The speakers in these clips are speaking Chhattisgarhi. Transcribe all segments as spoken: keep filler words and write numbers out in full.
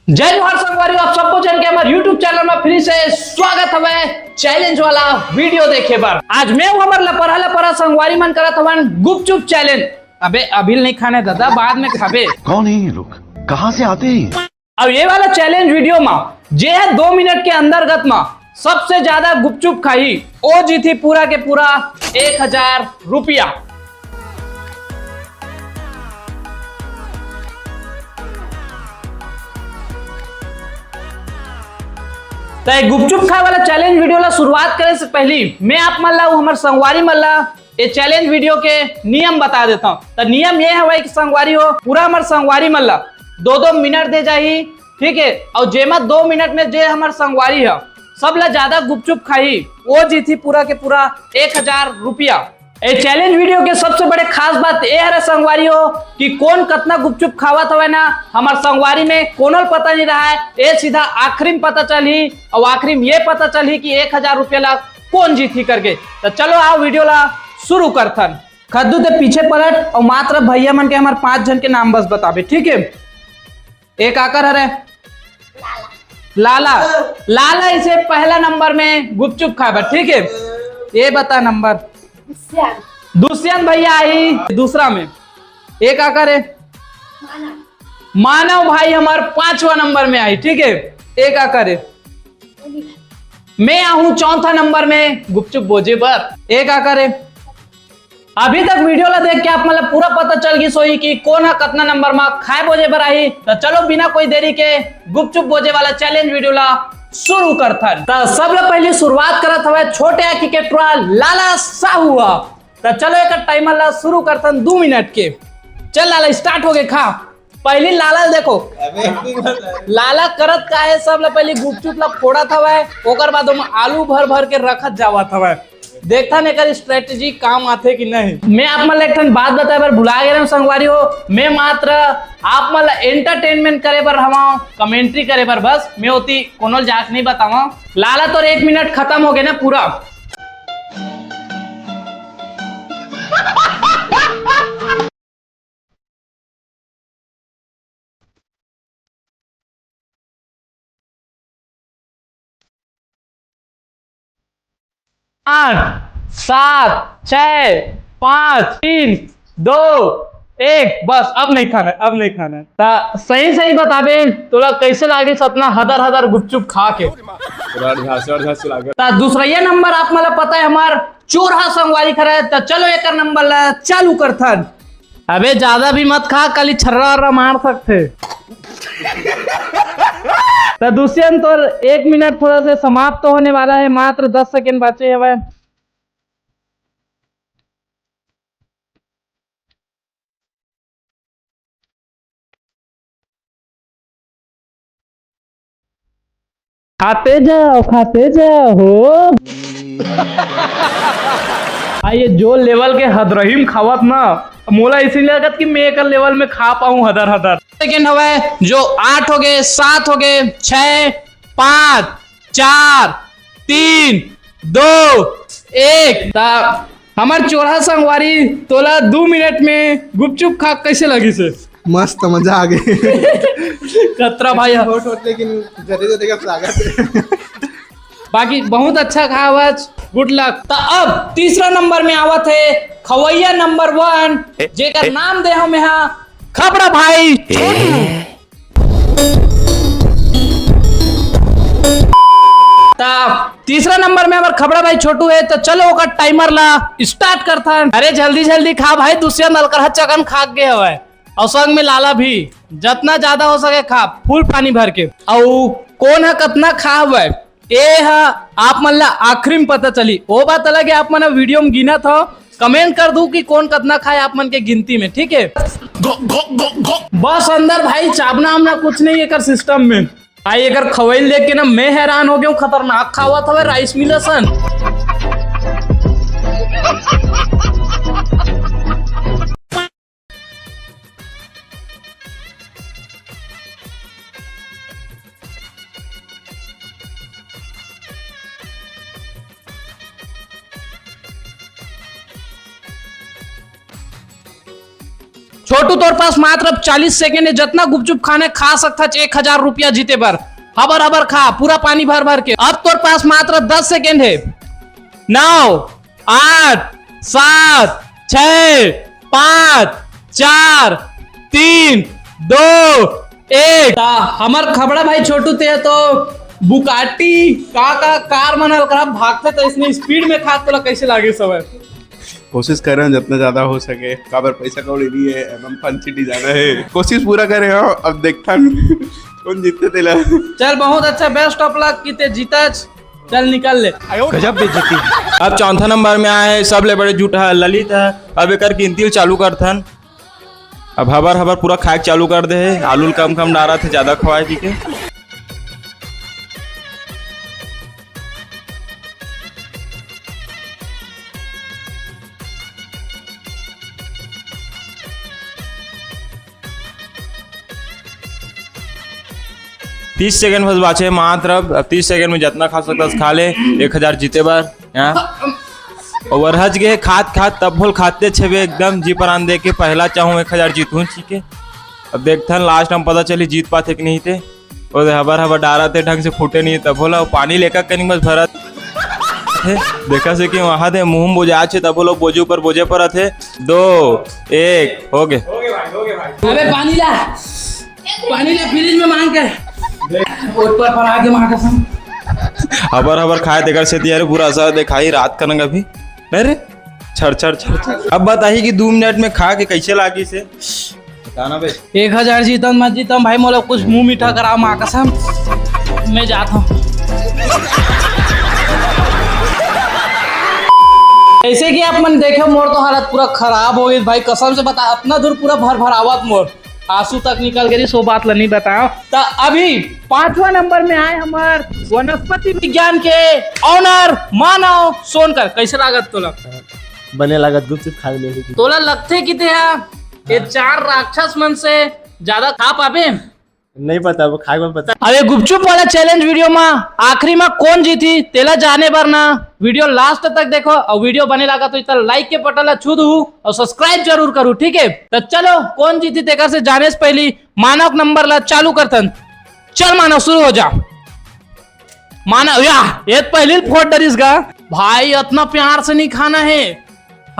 जय जोहार संगवारी, आप सबो झन के हमर YouTube चैनल में फिर से स्वागत हवे चैलेंज वाला वीडियो देखे बर। आज मैं हूं हमर लपरहा लपरहा संगवारी मन करत हवन गुपचुप चैलेंज। अबे अभी नहीं खाने दादा, बाद में खाबे। कौन है ये लोग, कहां से आते हैं? अब ये वाला चैलेंज वीडियो में जे है दो मिनट के अंतर्गत में सबसे ज्यादा गुपचुप खाही, ओ जीती पूरा के पूरा एक हजार रुपया। त गुपचुप खाए वाला चैलेंज वीडियो ला शुरुआत करे से पहली मैं आप मन ला, हमर संगवारी मन ला ये चैलेंज वीडियो के नियम बता देता हूँ। त नियम ये हवे कि संगवारी हो, पूरा हमर संगवारी मन ला दो दो मिनट दे जाही, ठीक है? और जेमा दो मिनट में जे हमर संगवारी है सब ला ज्यादा गुपचुप खाही, वो जीती पूरा के पूरा एक हजार रुपया। ए चैलेंज वीडियो के सबसे बड़े खास बात ए हरे संगवारी हो कि कौन कतना गुपचुप खावत हवे ना, हमर संगवारी में कोनो ल पता नहीं रहा है। ए सीधा आखिरी में पता चलही और आखिरी में ये पता चलही कि एक हजार रुपया ला कौन जीती करके। तो चलो आओ वीडियो ला शुरू करथन। खद्दू ते पीछे पलट और मात्र भैया मन के हमर पांच झन के नाम बस बताबे, ठीक है? एक आकर हरे लाला। लाला इसे पहला नंबर में गुपचुप खाए बर, ठीक है? ये बता नंबर। दुष्यंत। दुष्यंत भैया आई दूसरा में। एक आकर है मानव। मानव भाई हमार पांचवा नंबर में आई, ठीक है? एक आकर है। मैं आहूं चौथा नंबर में गुपचुप बोजे बर। एक आकर है। अभी तक वीडियो ला देख के आप मन ला पूरा पता चल गिस होही कि कोन ह कतना नंबर मा खाए बोजे बर आही। त चलो बिना कोई देरी के गुपचुप बोजे वाला चैलेंज वीडियो ला शुरू करथन। त सबले पहली शुरुआत करत हवय छोटे आँखी के टुरा लाला साहू ह। त चलो एकर टाइमर ला शुरू करथन दू मिनट के। चल लाला, स्टार्ट हो गए, खा। पहली लाला ल देखो, अबे, लाला करत का है, सबले पहली गुपचुप ला फोड़त हवय, ओकर बाद ओमा आलू भर भर के रखत जावत हवय। देखथन एकर स्ट्रेटजी काम आथे कि नहीं। मैं आप मन ला एक ठन बात बताए बर भुला गे रहेंव संगवारी हो, मैं मात्र आप मन ला एंटरटेनमेंट करे बर हवंव, कमेंट्री करे बर बस। मैं ओती कोनो ल जाके नहीं बतावंव। लाला तोर एक मिनट खत्म हो गए ना पूरा। आठ, सात, छः, पाँच, तीन, दो, एक। बस अब नहीं खाना है, अब नहीं खाना है। त सही सही बताबे, तोला कैसे लागिस अतना हदर हदर गुपचुप खा के? पूरा झांसे और झांसे लागे। त दूसरइया नंबर आप मन ला पता है हमार चोरहा संगवारी खड़ा है। त चलो एकर नंबर ला चालू करथन। अबे ज्यादा भी मत खा, काली छर्रा वर्रा मार सकथे। त दुष्यंत तोर एक मिनट थोड़ा से समाप्त होने वाला है, मात्र दस सेकंड बाचे हवय। खाते जाओ, खाते जाओ हो। आ ये जो लेवल के हदरहीम खावत ना, मोला इसी लगत कि मैं एकर लेवल में खा पाऊं हदर हदर। सेकंड हवय, जो आठ हो गए, सात हो गए, छः, पाँच, चार, तीन, दो, एक। त हमर चोरहा संगवारी, तोला दू मिनट में गुपचुप खा कैसे लगिस हे? मस्त, मजा आ गए। खतरा भाई। होट होट, लेकिन जरे जरे का स्वागत है। बाकी बहुत अच्छा खावच, गुड लक। त अब तीसरा नंबर में आवत है खवैया नंबर वन, जेकर नाम दे हमें हा खबड़ा भाई छोटू। त तीसरा नंबर में हमर खबड़ा भाई छोटू है, त चलो ओकर टाइमर ला स्टार्ट करथन। अरे जल्दी जल्दी खा भाई, दुष्यंत अलकरहा चकन खा गे हवय, अउ संग में लाला भी। जतना ज्यादा हो सके खा, फुल पानी भर के। अउ कोन ह कतना खा हवय, ए ह आप मन ला आखिरी में पता चली। ओ बात अलग है, आप मन ह वीडियो में गिनत हो, कमेंट कर दू कि कोन कतना खाए आप मन के गिनती में, ठीक है? बस अंदर भाई, चाबना वाबना कुछ नहीं एकर सिस्टम में। भाई एकर खवई ल देख के ना मैं हैरान हो गया हूँ, खतरनाक खावत हवे राइस मिल असन। छोटू, तोर पास मात्र अब चालीस सेकंड हे, जतना गुपचुप खाना हे खा सकथच एक हजार रुपया जीते बर। हबर हबर खा, पूरा पानी भर भर के। अब तोर पास मात्र दस सेकंड हे। नौ, आठ, सात, छः, पाँच, चार, तीन, दो, एक। ता हमर खबड़ा भाई छोटू, ते तो बुकाटी का का कार मन ल करा भागथे, त इसने स्पीड में खा, तोला कैसे लागे समय? कोशिश कर रहे हैं जितना ज्यादा हो सके, काबर पैसा कौड़ी नहीं है, एमएम फन सिटी जाना है। कोशिश पूरा करे हो, अब देखथन कौन जीतथे तेला। चल, बहुत अच्छा, बेस्ट ऑफ लक कि ते जीतच। चल, निकल ले। गजब बेइज्जती। अब चौथा नंबर में आए हे, सबले बड़े जुटहा ललित हे। अब एकर गिनती ल चालू करथन। अब हबर हबर पूरा खाए के चालू कर दे हे। आलू ल कम कम डारत हे, ज्यादा खवाए कहिके। तीस सेकंड बस बाचे मात्र। अब, अब तीस सेकंड में जतना खा सकथस खा ले, एक हजार जीते बर। हाँ, ओवर हज गे खात खात, तब भोल खाते छेबे एकदम जी परान दे के, पहला चाहूँ एक हजार जीतहूँ कहिके। अब देखथन लास्ट में पता चली जीत पाथे कि नहीं ते। ओ दे हबर हबर डारत हे, ढंग से फूटे नहीं, तब भोला पानी लेकर कनिक बस भरत हे। देखा से कि वहाँ दे मुँह बोझा छे, तब भोला बोझे ऊपर बोझे परत हे। दो, एक, हो गए। अबे पानी ला, पानी ला फ्रिज में मांग के। ओट पर पर आगे मार कसम। हबर हबर खाए तेकर से तियारे पूरा असर देखाई रात कनक अभी। नहीं रे, छर छर छर छर। अब बताही कि दो मिनट में खा के कैसे लागी से। बताना बे। एक हजार जीतन मत जीतन भाई, मोला कुछ मुंह मीठा करा माँ कसम। मैं जाता हूँ। जैसे कि आप मन देखे, मोर तो हालत पूरा खराब हो गई भाई, कसम से बता, अतना दूर पूरा भर भर आवत मोर आंसू तक निकल गई, सो बात ला नहीं बताओ। त अभी पांचवा नंबर में आए हमार वनस्पति विज्ञान के ऑनर मानव सोनकर। कैसे लागत तोला? बने लागत, गुपचुप खा ले। तोला लगथे कि ते हा ये हाँ। चार राक्षस मन से ज्यादा खा पाबे? नहीं पता, वो खाए में पता। अरे गुपचुप वाला चैलेंज वीडियो में आखिरी में कौन जीती तेला जाने बर ना वीडियो लास्ट तक देखो, और वीडियो बने लागत होही त लाइक के बटन ला छू दू और सब्सक्राइब जरूर करू, ठीक है? तो चलो कौन जीती तेकर से जाने से पहली मानव नंबर ला चालू करथन। चल मानव शुरू हो जा। मानव या ये पहली फोड़ डरिस गा भाई, इतना प्यार से नहीं खाना है।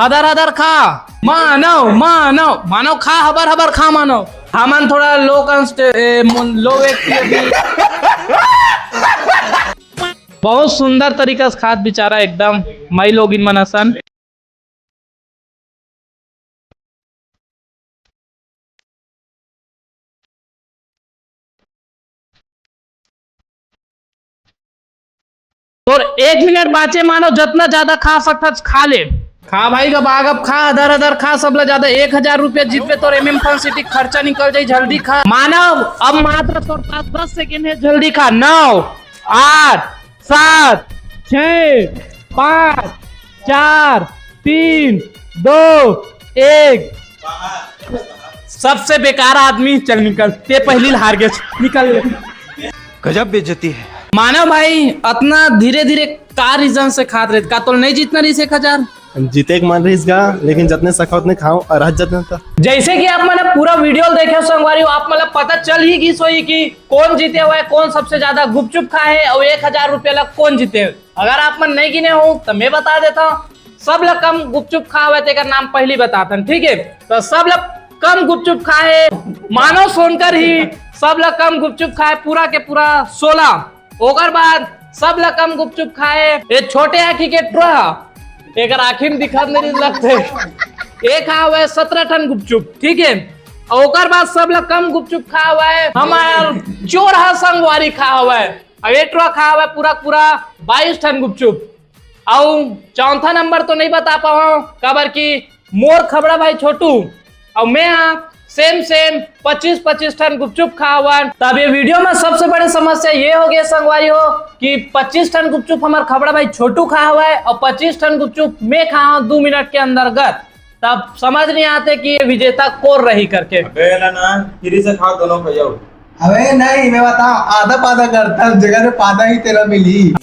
हदर हदर खा मानव, मानव, मानव खा, हबर हबर खा मानव। हमन थोड़ा लो कॉन्स्ट-, ए, मुन-, लो वेट की अभी। बहुत सुंदर तरीका से खात बेचारा एकदम मई लोगिन मन असन। तोर एक मिनट बाचे मानव, जतना ज्यादा खा सकथस खा ले। खा भाई, गबागब खा, अदर अदर खा, सबले ज्यादा एक हजार रुपया जीतबे, तोर एमएम फन सिटी खर्चा निकल जाई। जल्दी खा मानव, अब मात्र तोर पास दस सेकंड है, जल्दी खा। नौ, आठ, सात, छः, पाँच, चार, तीन, दो, एक। सबसे बेकार आदमी, चल निकल, ते पहली हार गेस, निकल। गजब बेइज्जती है। मानव भाई, अतना धीरे धीरे का रीजन से खात रहे, का तोल नहीं जीतना रहिस एक हजार? जीते के मन रहिस गा, लेकिन जतने सका उतने खाओ और हज जतने तो। जैसे कि आप मन पूरा वीडियो देखे संगवारी हो, आप मन ला पता चल ही गिस होही कि कौन जीते हुए, कौन सबसे ज्यादा गुपचुप खाए हे और एक हजार रुपया ला कौन जीते हे। अगर आप मन नहीं गिने हो तो मैं बता देता हूँ, सब ला कम गुपचुप खा हुआ तेकर नाम पहली बताथन, ठीक है? तो सब ला कम गुपचुप खाए मानव सोनकर ही, सब ला कम गुपचुप खाए पूरा के पूरा सोलह। ओकर बाद सब ला कम गुपचुप खाए ये छोटे आँखी के टोहा, एकर आँखी में दिखत नहीं लगते। ये खा हुआ है सत्रह ठन गुपचुप, ठीक है? और ओकर बाद सब ला कम गुपचुप खा हुआ है हमार चोरहा संगवारी खा हुआ है। अब ये टोहा खा हुआ है पूरा पूरा बाईस ठन गुपचुप। अउ चौथा नंबर तो नहीं बता पावा, काबर कि मोर खबड़ा भाई छोटू अउ मैं हा सेम सेम पच्चीस पच्चीस ठन गुपचुप खा हवन। तब ये वीडियो में सबसे बड़े समस्या ये हो गया संगवारी हो कि पच्चीस ठन गुपचुप हमार खबड़ा भाई छोटू खा हवय और पच्चीस ठन गुपचुप मैं खा हूँ दो मिनट के अंतर्गत। तब समझ नहीं आते कि ये विजेता कौन रही करके। अबे ना ना, फ्री से खाओ दोनों भैया। अबे नहीं, मैं बताऊं, आधा पादा करता, जगह में पादा ही तेरा मिली।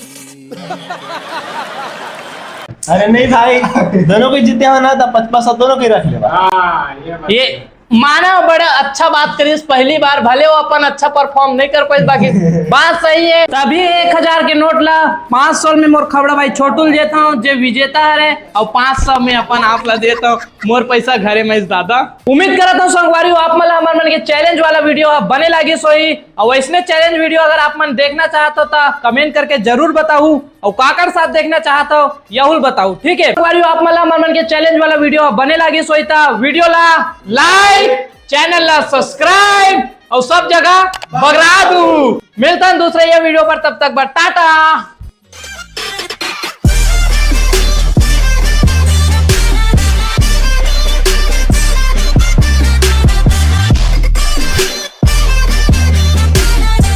अरे नहीं भाई, दोनों को जीते हो ना, तो पचपन सौ दोनों को ही रख ले। हाँ, ये बात ये है। माना बड़ा अच्छा बात करिस, पहली बार, भले वो अपन अच्छा परफॉर्म नहीं कर पाइस, बाकी बात सही है। तभी एक हजार के नोट ला पाँच सौ में मोर खबड़ा भाई छोटू ल देता हूँ, जे विजेता हरे, और पाँच सौ में अपन आप ला देता हूँ, मोर पैसा घरे में दादा। उम्मीद करता हूँ संगवारी हो, आप मन ला हमर मन के चैलेंज वाला वीडियो ह बने लागिस होही, और वैसने चैलेंज वीडियो अगर आप मन देखना चाहत हो तो कमेंट करके जरूर बताऊ, और काकर साथ देखना चाहत हो यहू ल बताऊ, ठीक है। संगवारी हो, आप मन ला हमर मन के चैलेंज वाला वीडियो ह बने लागिस होही तो वीडियो ला लाइक, चैनल ला सब्सक्राइब और सब जगह बगरा दू। मिलता है दूसरे ये वीडियो पर, तब तक बर टाटा।